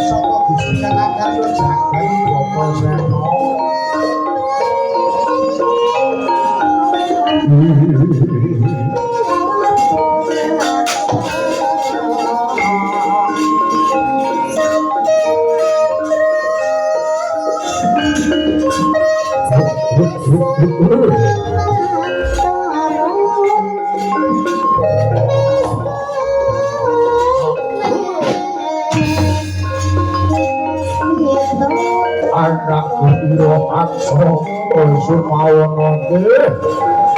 Saka Gusti kang akarya jagat Bapak Seno. Anakku ira paksa sumawana nggih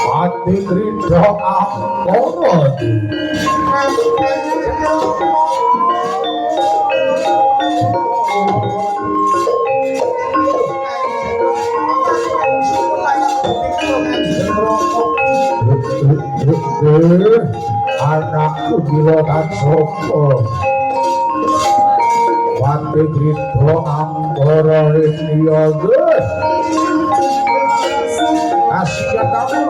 pati krida angkara. Anakku ira taksaka pati krida angkara riya nggih. Kasihan kamu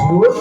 Jun.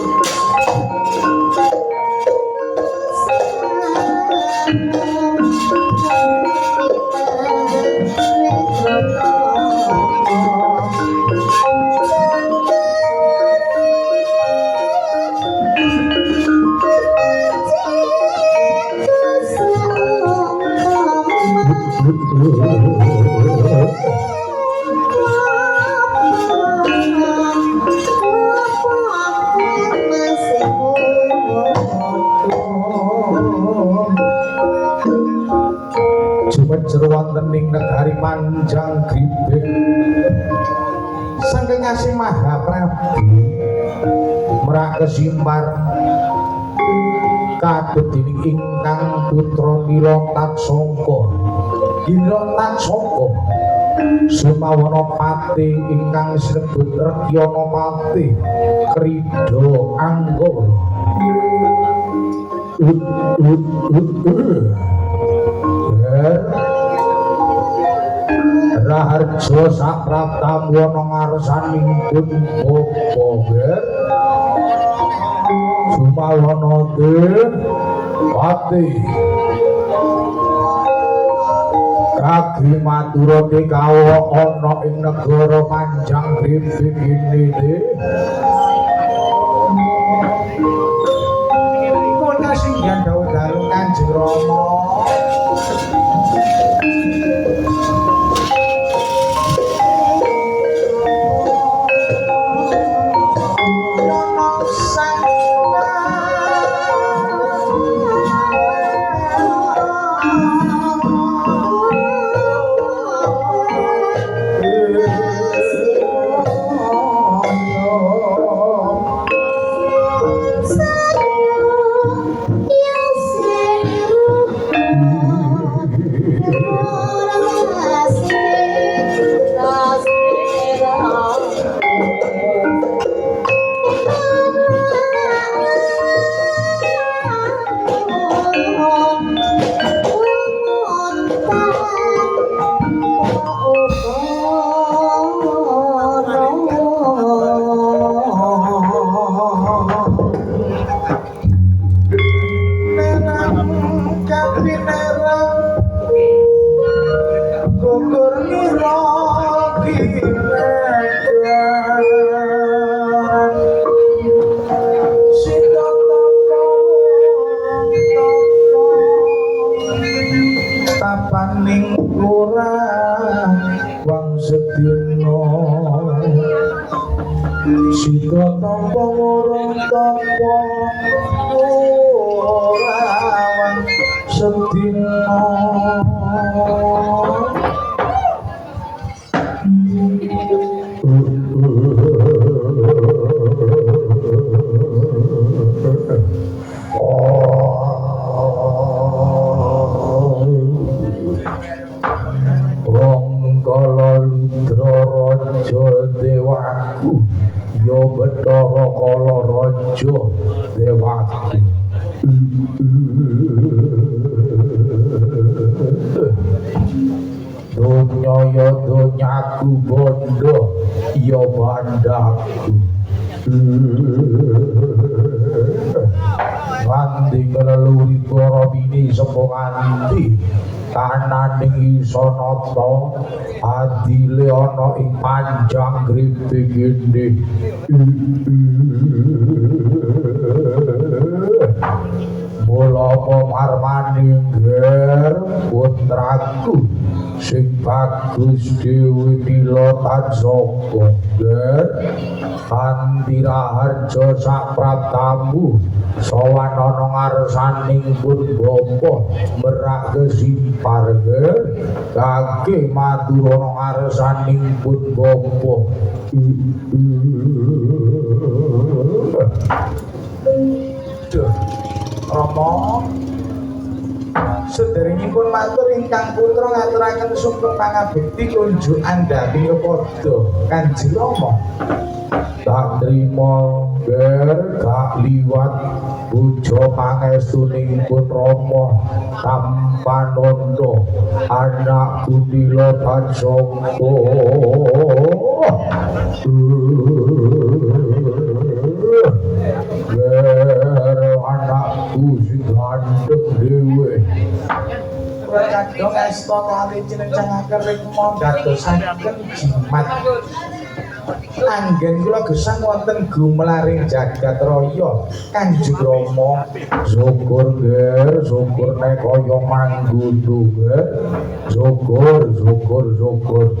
Jumejer wonten ing negari Panjang Gribik saking Asih Mahaprabu merak kesimpar katut dening ingkang putra Nila Taksaka. Nila Taksaka sumawana pati ingkang sinebut Rekyana Pati Krida Anggara. Raharja saprabdawana ngarsanipun bapa nggih. Sumawana Pati kagi maturake kawula ana ing negara Panjang Gribik ini de. Nuwun kasinggihan dawuh dalu Kanjeng Rama. Kananing Isanata adile ana ing Panjang Gribik kene. Mula marmani nger putraku sing bagus dhewe Nila Tansaka nger kanthi raharja saprabtamu sowan ana ngarsaning pun bapa merak kesimpar nger kake matur ana ngarsaning pun bapa. Duh Rama, sederengipun matur ingkang putra ngaturaken sungkem pangabekti kunjuk andhapi kepada Kanjeng Rama. Tak trima nger gak liwat puja pangestuning pun Rama tampanana anakku Nila Tansaka. Ger anakku sing gandeng dhewe. Kula kadhong asta kali cinencangaken rikma dadosaken jimat. Anggen kula gesang wonten gumelaring jagat raya Kanjeng Rama. Syukur ger, syukur nek kaya manggono ger. Syukur, syukur, syukur.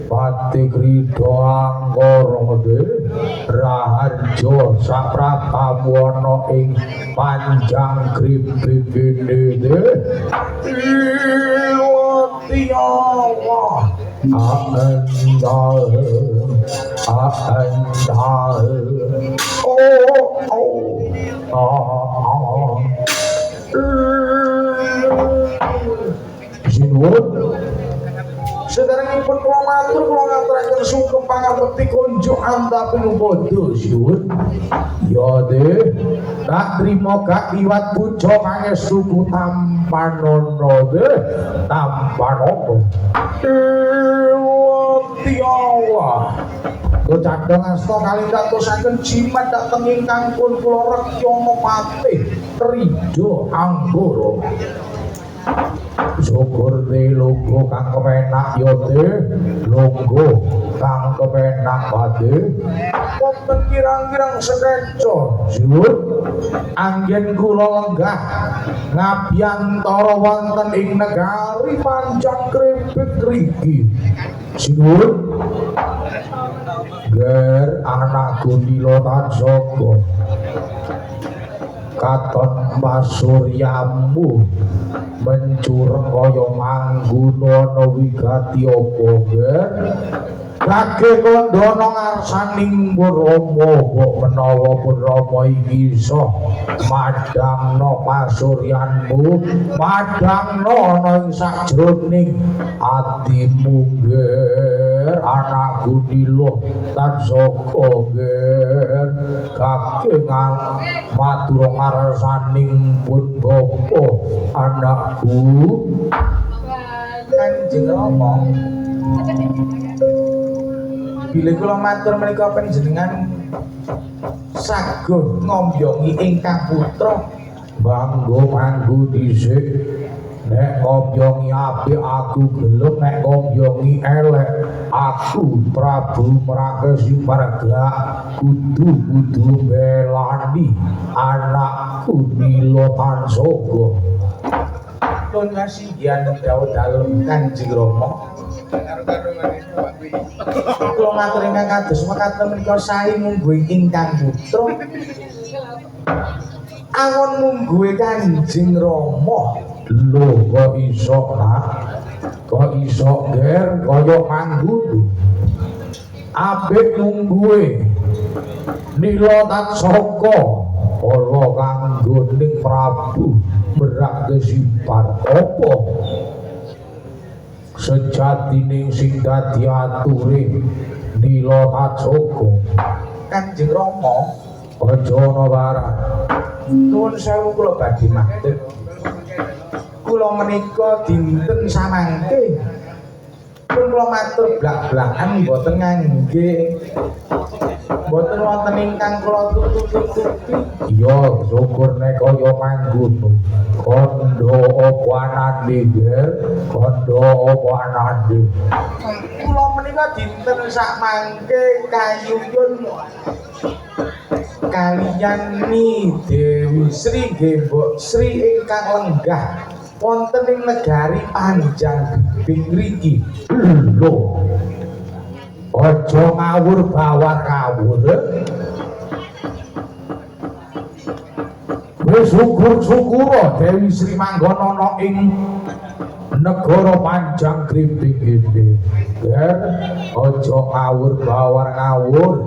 Pati krida angkara de raharja sapratamu ana ing Panjang Gribik kene de. Iwati Allah. Anda oh oh ah sinuwun. Sederengipun kula matur kula ngaturaken sungkem pangabekti kunjuk andhaping padha sinuwun. Ya de tak trima gak liwat puja pangestuku tampanana de tampanana. Iwati Allah. Kula cadhong asta kali ndatosaken jimat dhateng ingkang pun kula rekyana patih Krida Anggara. Syukur de lungguh kang kepenak ya de lungguh kang kepenak pate. Wonten kirang-kirang sekeca sinuwun anggen kula lenggah ngabiyantara wonten ing negari Panjang Gribik riki. Sinuwun ger anakku Nila Tansaka katon pasuryamu mencureng kaya manggono ana wigati apa ger? Kage kandhana ngarsaning Rama kok menawa pun Rama iki iso madhangna pasuryanmu, madhangna ana ing sajroning atimu ger anakku Nila Tansaka ger. Kage matur ngarsaning pun bapa anakku Kanjeng Rama. Bilih kula matur menika panjenengan saguh ngombyongi ingkang putra. Manggo manggo dhisik. Nek ngombyongi apik aku gelem, nek ngombyongi elek aku Prabu Mrakesimpar gak kudu mbelani anakku Nila Tansaka. Nuwun kasihan dawuh dalem Kanjeng Rama. Kula matur ingkang kados mekaten menika sae mungguhe ingkang putra. Awon mungguhe Kanjeng Rama. Lho kok iso nak? Kok iso ger kaya manggono? Apik mungguhe Nila Tansaka ala kanggo ning Prabu Mrakesimpar apa sejatining sing dadi ature Nila Tansaka. Kanjeng Rama aja ana barang. Nuwun sewu kula badhe matur. Kula menika dinten samangke Pun kula matur blak-blakan mboten ngangge, mboten wonten ingkang kula tutup-tutupi. Iya, syukur nek kaya mangkono. Kandha apa anane, Ger? Kandha apa anane? Kula menika dinten sak mangke kayuyun kaliyan Ni Dewi Sri nggih Mbok Sri ingkang lenggah wonten ing negari Panjang Bibing ngriki. Lho. Aja ngawur bawar ngawur. Wis syukur-syukura Dewi Sri manggon ana ing negara Panjang Krimbing kene. Ger, aja ngawur bawar ngawur.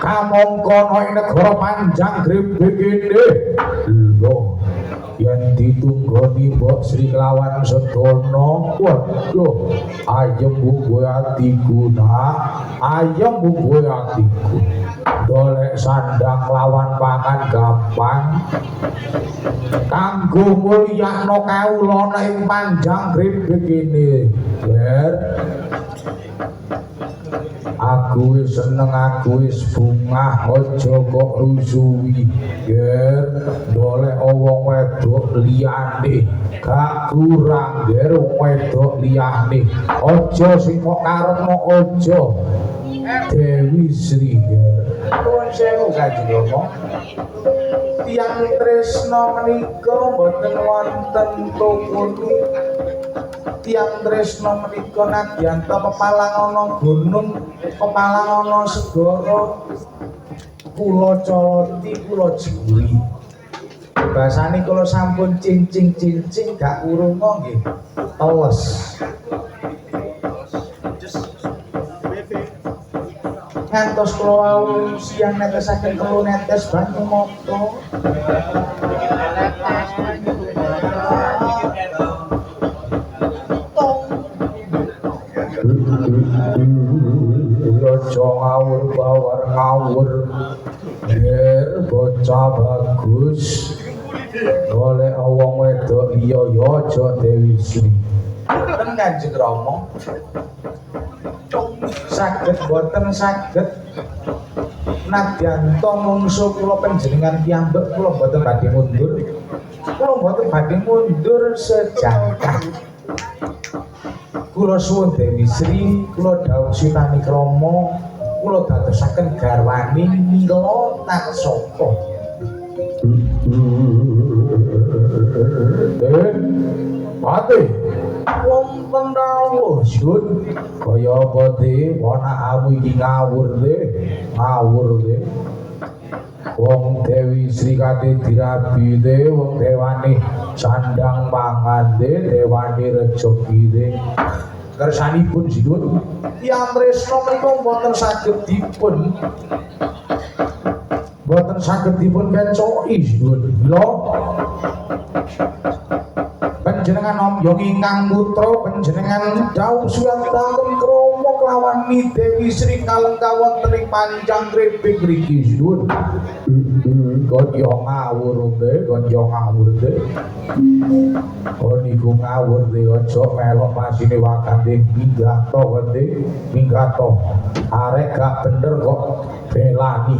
Kamangka ana ing negara Panjang Krimbing kene. Lho, yen ditunggoni Mbok Sri kelawan sedana, waduh, ayem mungguh atiku nak, ayem mungguh atiku. Dolek sandang lawan pangan gampang, kanggo mulyakno kawula ana ing Panjang Krimbing kene. Ger, aku wis seneng, aku wis bungah, aja kok rusuhi. Ger, dolek wong wedok liyane gak kurang. Ger, wong wedok liyane aja sing kok karepno, aja Dewi Sri. Ger, Nuwun sewu Kanjeng Rama. Tiyang tresna menika mboten wonten tukune. Tiyang tresna menika nadyan ta pepalang ana gunung, pepalang ana segara, kula coloti, kula jebuli. Basane kula sampun cincing-cincing gak urunga nggih teles. Ngantos kula wau siang netesaken telu netes banyu mata. Aja ngawur bawar ngawur. Ger, bocah bagus. Golek wong wedok liya ya aja Dewi Sri. Boten Kanjeng Rama. Saged boten saged. Nadyan ta mungsu kula panjenengan piyambak kula boten badhe mundur. Kula boten badhe mundur sejangkah. Kula suwun Dewi Sri, kula dhawuh sitani krama, kula dadosaken garwane Nila Taksaka. Pati Wonten dawuh Sun, kaya apa te ponakamu iki ngawur te, ngawur te. Wong Dewi Sri kate dirabi te, wong dewane sandang pangan te, dewane rejeki te. Kersanipun Sinun, tiyang tresna menika mboten saged dipun kecoki Sinun. Mila panjenengan omyong ingkang putra panjenengan dhawuh suwantaken krama kelawan Ni Dewi Sri kalengkah wonten ing Panjang Krimbing mriki Sinun. Kon yo ngawur te, kon yo ngawur te. Kon niku ngawur te, aja melok masine wakande minggato kon te, minggato. Arek gak bener kok belani.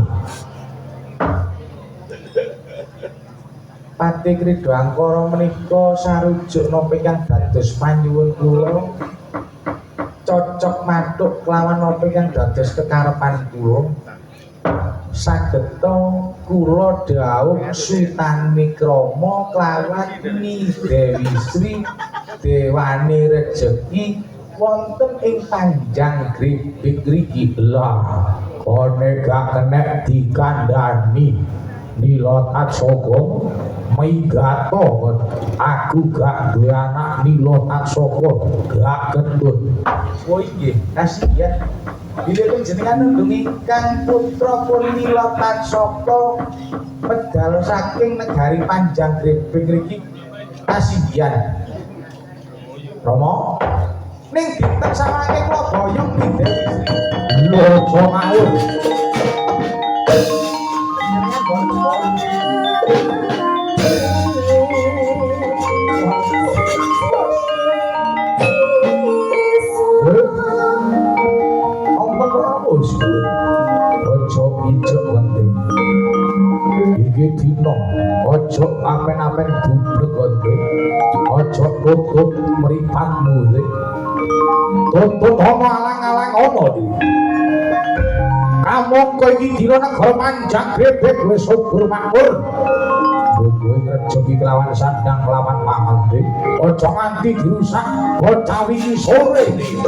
Pati Kridha Angkara menika sarujuk napa ingkang dados panyuwun kula, cocok mathuk kelawan napa ingkang dados kekarepan kula. Sageta kula dhawuh switani krama kelawan Ni Dewi Sri dewane rejeki wonten ing Panjang Gribik ngriki. Lah, kone gak kenek dikandani Nila Taksaka minggato kon. Aku gak duwe anak Nila Taksaka gak kentut. Oh inggih, kasihan. Bilih panjenengan nundung ingkang putra pun Nila Taksaka medal saking negari Panjang Gribik ngriki kasihan. Rama, ning dinten samangke kula boyong Ni Dewi Sri. Lho, aja ngawur. Panjenengan boten Heh. Ojo apen-apen bublek kowe. Ojo tutup mripatmu kowe. Tutup ana alang-alang ana iki. Kamangka iki dina negara Panjang Grebeg wis subur makmur. Kowe ngrejeki kelawan sandang kelawan pangan. Ojo nganti dirusak bocah wingi sore iki.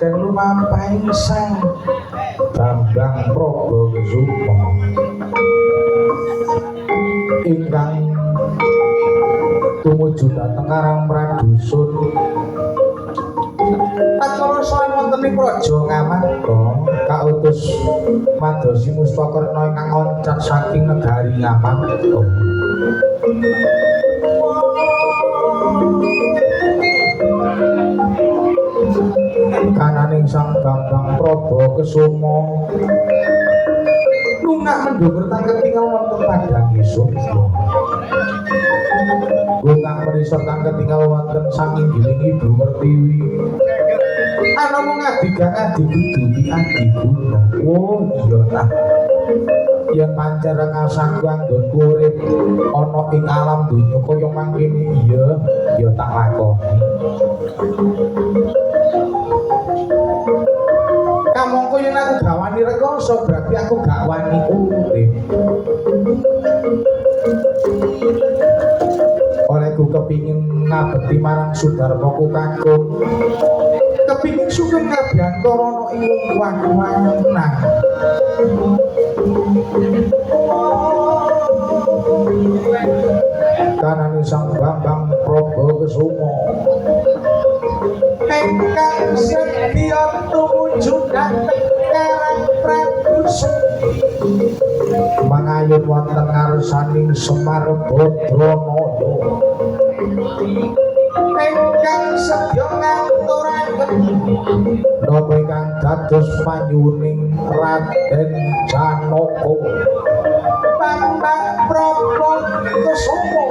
Lumampahing Sang Bambang Prabakusuma ingkang tumuju dhateng Karang Pradusun tatkala sowan wonten ing Praja Ngamarta kautus madosi Mustakarna ingkang oncat saking negari Ngamarta. Kananing Sang Bambang Prabakusuma lunga mendhuwur tan ketingal wonten padang sukma. Lunga mrisot tan ketingal wonten sanginggiling Ibu Pertiwi. Ana mung adigang adigudupi adiguna. Oh iya ta. Yen pancen rekasaku anggonku urip ana ing alam donya kaya mangkene iya ya tak lakoni. Kamangka yen aku gak wani rekoso berarti aku gak wani urip. Olehku kepingin ngabekti marang Sudarmaku kakung. Kepingin sugeng kabyantara ana ing wong-wong. Kanane Sang Bambang Prabakusuma ingkang sedya tumuju dhateng Karang Pradusun mangayun wonten ngarsaning Semar Badranaya ingkang sedya ngaturaken napa ingkang dados panyuwuning Raden Janaka Bambang Prabakusuma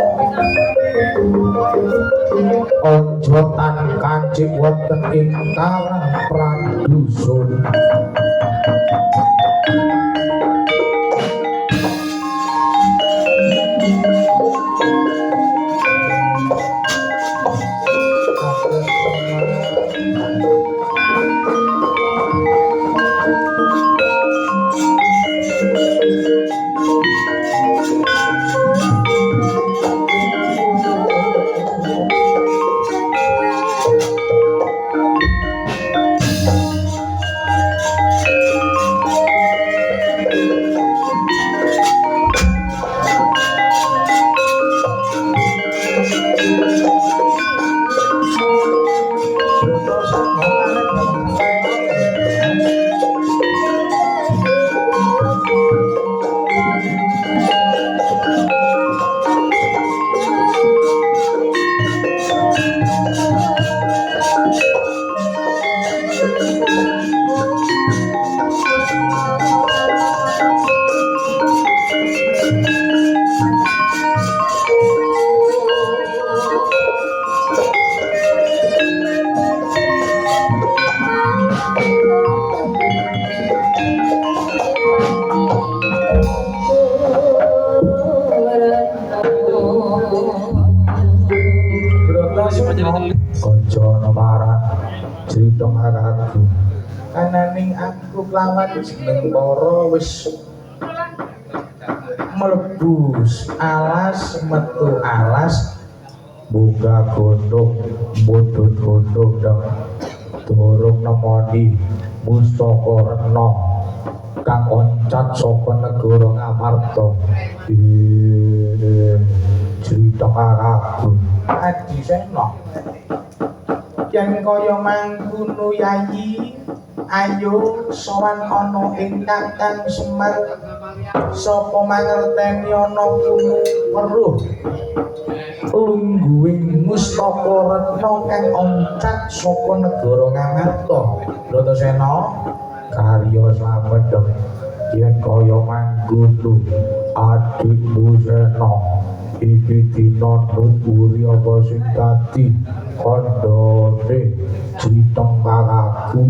onjotan kancik wonten ing Karang Pradusun. Kakangku. Ananing aku kelawan jeneng para wis mlebu alas metu alas munggah gunung mudhun gunung dong durung nemoni mustaka retna kang oncat saka negara Ngamarta. Crita kakangku Adisena. Yen kaya mangkono Yayi, ayo sowan ana ing Kakang Semar. Sapa mangerteni ana kuno weruh lungguhing mustaka retna kang oncat saka negara Ngamarta. Bratasena, karya slamet dong. Yen kaya mangkono adikmu Sena iki dina nuturi apa sing dadi kandhane criteng kakangku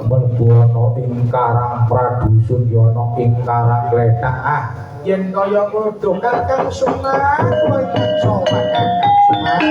mlebu ana ing Karang Pradusun ya ana ing Karang Klethak. Ah, yen kaya ngono Kakang Semar, kula ingkang sowan Kakang Semar.